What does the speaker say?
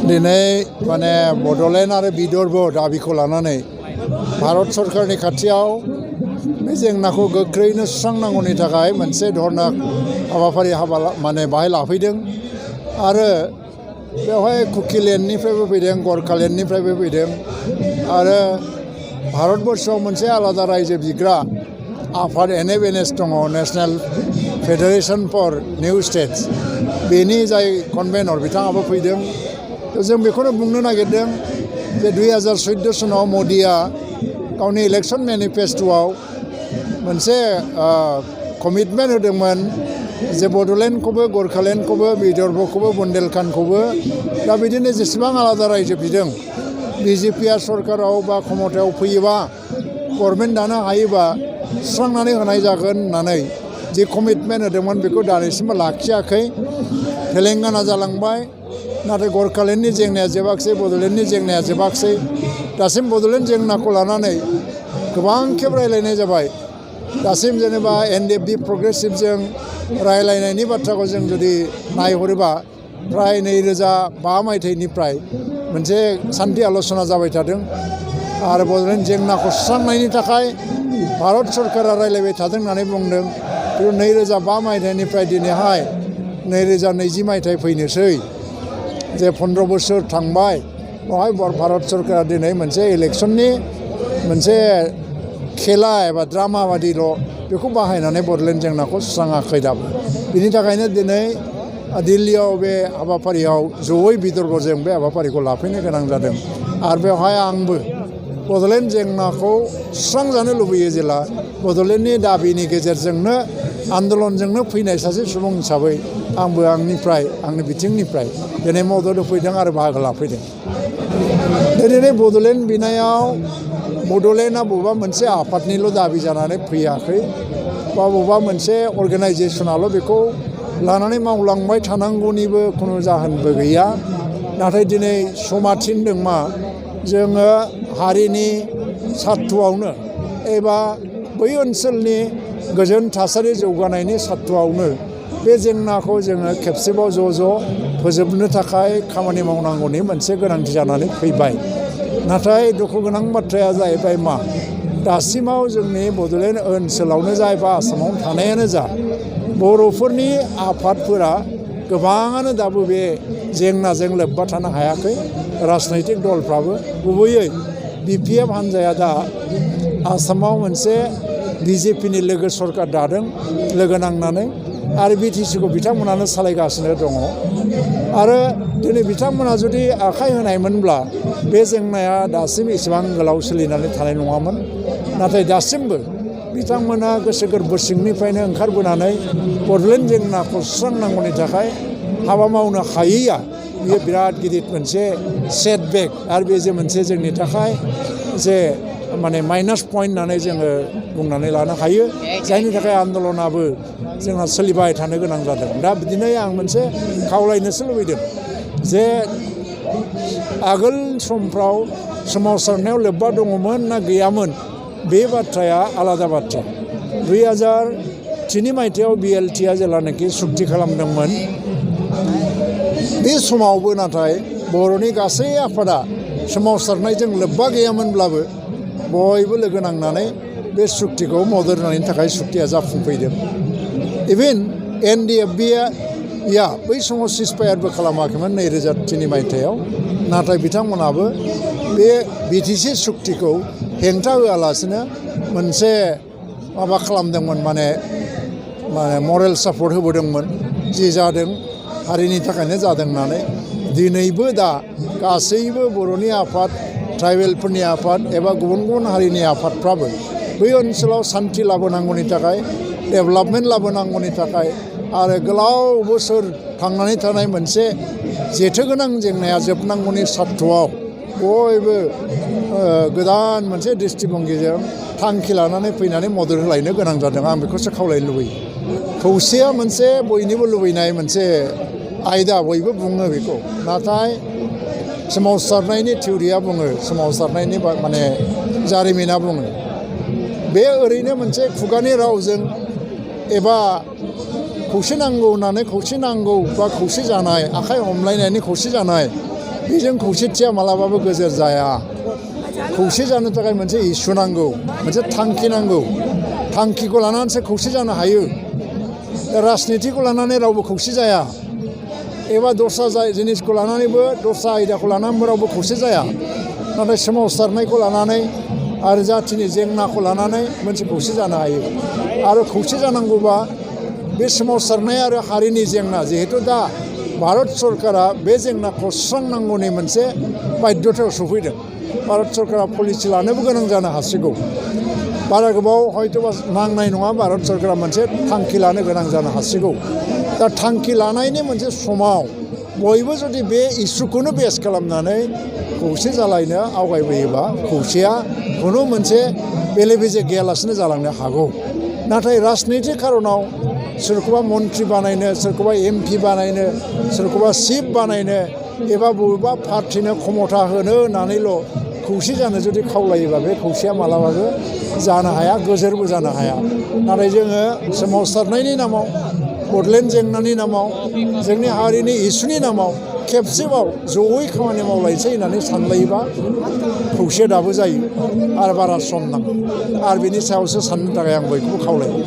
दिनै माने बड'लेण्ड आरो विदर्भ दाबिखौ लानानै भारत सरकारनि खाथियाव बे जेंनाखौ गोख्रैनो सुस्रांनांगौनि थाखाय मोनसे धरना हाबाफारि माने बाहाय लाफैदों आरो बेवहाय कुकिलेण्डनिफ्रायबो फैदों गरखालेण्डनिफ्रायबो फैदों आरो भारतबर्षआव मोनसे आलादा रायजो बिग्रा आफाद NFNS दङ National Federation for New States बेनि जाय कनभेनर बिथाङाबो फैदों जों बेखौनो बुंनो नागिरदों जे 2014 सनाव मोदिया गावनि इलेक्शन मेनिफेस्ट'आव मोनसे कमिटमेन्ट होदोंमोन जे बड'लेण्डखौबो गरखालेण्डखौबो विदर्भखौबो बुन्देलखंडखौबो दा बिदिनो जेसेबां आलादा रायजो बिदों BJPआ सरकाराव बा क्षमतायाव फैयोबा गभर्नमेन्ट दानो हायोबा सुस्रांनानै होनाय जागोन होननानै जि कमिटमेन्ट होदोंमोन बेखौ दासिमबो लाखियाखै तेलेंगाना जालांबाय नाथाय गरखालेण्डनि जेंनाया जोबाखिसै बड'लेण्डनि जेंनाया जोबाखिसै दासिम बड'लेण्ड जेंनाखौ लानानै गोबां खेब रायलायनाय जाबाय दासिम जेनेबा NDFB प्रग्रेसिभजों रायलायनायनि बाथ्राखौ जों जुदि नायहरोबा प्राय 2005 मायथाइनिफ्राय मोनसे सान्थि आल'सना जाबाय थादों आरो बड'लेण्ड जेंनाखौ सुस्रांनायनि थाखाय भारत सरकारा रायलायबाय थादों होननानै बुंदों खिन्थु 2005 मायथाइनिफ्राय दिनैहाय 2020 मायथाइ फैनोसै जे 15 बोसोर थांबाय बेवहाय भारत सरकारा दिनै मोनसे इलेक्शननि मोनसे खेला एबा ड्रामा बादिल' बेखौ बाहायनानै बड'लेण्ड जेंनाखौ सुस्राङाखै दाबो बिनि थाखायनो दिनै दिल्लीयाव बे हाबाफारियाव जयै विदर्भजों बे हाबाफारिखौ लाफैनो गोनां जादों आरो बेवहाय आंबो बड'लेण्ड जेंनाखौ सुस्रांजानो लुबैयो जेला बड'लेण्डनि दाबिनि गेजेरजोंनो आन्दलनजोंनो फैनाय सासे सुबुं हिसाबै आंबो आंनि बिथिंनिफ्राय दिनै मदद होफैदों आरो बाहागो लाफैदों दिनै बड'लेण्ड बिनायाव बड'लेण्डआ बबेबा मोनसे आफादनिल' दाबि जानानै फैयाखै बा बबेबा मोनसे अर्गेनाइजेसनाल' बेखौ लानानै मावलांबाय थानांगौनिबो खुनु जाहोनबो गैया नाथाय दिनै समा थिनदों मा जोङो हारिनि सार्थ'आवनो एबा बै ओनसोलनि गोजोन थासारि जौगानायनि सार्थ'आवनो बे जेंनाखौ जोङो खेबसेबाव ज' फोजोबनो थाखाय खामानि मावनांगौनि मोनसे गोनांथि जानानै फैबाय नाथाय दुखु गोनां बाथ्राया जाहैबाय मा दासिमाव जोंनि बड'लेण्ड ओनसोलावनो जा एबा आसामाव थानायानो जा बर'फोरनि आफादफोरा गोबाङानो दाबो बे जेंनाजों लोब्बा थानो हायाखै राजनैतिक दलफ्राबो गुबैयै BPF हान्जाया दा आसामाव मोनसे BJPनि लोगो सरकार दादों लोगो नांनानै आरो BTCखौ बिथांमोनानो सालायगासिनो दङ आरो दिनै बिथांमोना जुदि आखाइ होनायमोनब्ला बे जेंनाया दासिम एसेबां गोलाव सोलिनानै थानाय नङामोन नाथाय दासिमबो बिथांमोना गोसो गोरबो सिंनिफ्रायनो ओंखारबोनानै बड'लेण्ड जेंनाखौ सुस्रांनांगौनि थाखाय हाबा मावनो हायैया बियो बिराद गिदिर मोनसे सेटबेक आरो बे जे मोनसे जोंनि थाखाय जे माने माइनास पइन्ट होननानै जोङो बुंनानै लानो हायो जायनि थाखाय आन्दलनाबो जोंहा सोलिबाय थानो गोनां जादों दा बिदिनो आं मोनसे खावलायनोसो लुबैदों जे आगोल समफ्राव सोमावसारनायाव लोब्बा दङमोन ना गैयामोन बे बाथ्राया आलादा बाथ्रा 2003 मायथाइयाव BLTआ जेब्लानाखि सुक्ति खालामदोंमोन बे समावबो नाथाय बर'नि गासै आफादा सोमावसारनायजों लोब्बा गैयामोनब्लाबो बयबो लोगो नांनानै बे सुक्तिखौ मदद होनायनि थाखाय सुक्तिया जाफुंफैदों इभेन NDFBआ बै समाव सिजफायारबो खालामाखैमोन 2003 मायथाइयाव नाथाय बिथांमोनाबो बे BTC सुक्तिखौ हेंथा होआलासिनो मोनसे माबा खालामदोंमोन माने मरेल सापर्ट होबोदोंमोन जि जादों हारिनि थाखायनो जादों होननानै दिनैबो दा गासैबो बर'नि आफाद ट्राइबेलफोरनि आफाद एबा गुबुन गुबुन हारिनि आफादफ्राबो बै ओनसोलाव सान्थि लाबोनांगौनि थाखाय डेभेलपमेन्ट लाबोनांगौनि थाखाय आरो गोलाव बोसोर थांनानै थानाय मोनसे जेथोगोनां जेंनाया जोबनांगौनि सार्थ'आव बयबो गोदान मोनसे दृष्टिभंगिजों थांखि लानानै फैनानै मदद होलायनो गोनां जादों आं बेखौसो खावलायनो लुबैयो खौसेया मोनसे बयनिबो लुबैनाय मोनसे आयदा बयबो बुङो बेखौ नाथाय सोमावसारनायनि थिउरिया बुङो सोमावसारनायनि माने जारिमिना बुङो बे ओरैनो मोनसे खुगानि रावजों एबा खौसे नांगौ होननानै खौसे नांगौ बा खौसे जानाय आखाइ हमलायनायनि खौसे जानाय बेजों खौसेथिया मालाबाबो गोजोर जाया। खौसे जानो थाखाय मोनसे इसु नांगौ, मोनसे थांखि नांगौ। थांखिखौ लानानैसो खौसे जानो हायो। राजनितिखौ लानानै रावबो खौसे जाया, एबा दस्रा जिनिसखौ लानानैबो दस्रा आयदाखौ लानानैबो रावबो खौसे जाया। नाथाय सोमावसारनायखौ लानानै आरो जाथिनि जेंनाखौ लानानै मोनसे खौसे जानो हायो। आरो खौसे जानांगौबा बे सोमावसारनाय आरो हारिनि जेंना, जिहेतु दा भारत सरकारा बे जेंनाखौ सुस्रांनांगौनि मोनसे बाध्यतायाव सफैदों। भारत सरकारा पलिसि लानोबो गोनां जानो हासिगौ। बारा गोबाव हयतोबा नांनाय नङा, भारत सरकारा मोनसे थांखि लानो गोनां जानो हासिगौ। दा थांखि लानायनि मोनसे समाव बयबो जुदि बे इसुखौनो बेस खालामनानै खौसे जालायनो आवगायबोयोबा खौसेया खुनु मोनसे बेले बेजे गैयालासिनो जालांनो हागौ। नाथाय राजनितिक खार'नाव सोरखौबा मन्त्रि बानायनो, सोरखौबा MP बानायनो, सोरखौबा चिफ बानायनो एबा बबेबा पार्टिनो खमथा होनो होननानैल' खौसे जानो जुदि खावलायोबा बे खौसेया मालाबाबो जानो हाया, गोजोरबो जानो हाया। नाथाय जोङो सोमावसारनायनि नामाव, बड'लेण्ड जेंनानि नामाव, जोंनि हारिनि इसुनि नामाव खेबसेबाव जयै खामानि मावलायनोसै होननानै सानलायोबा खौसे दाबो जायो आरो बारा सम नाङा। आरो बिनि सायावसो साननो थाखाय आं बयखौबो खावलायो।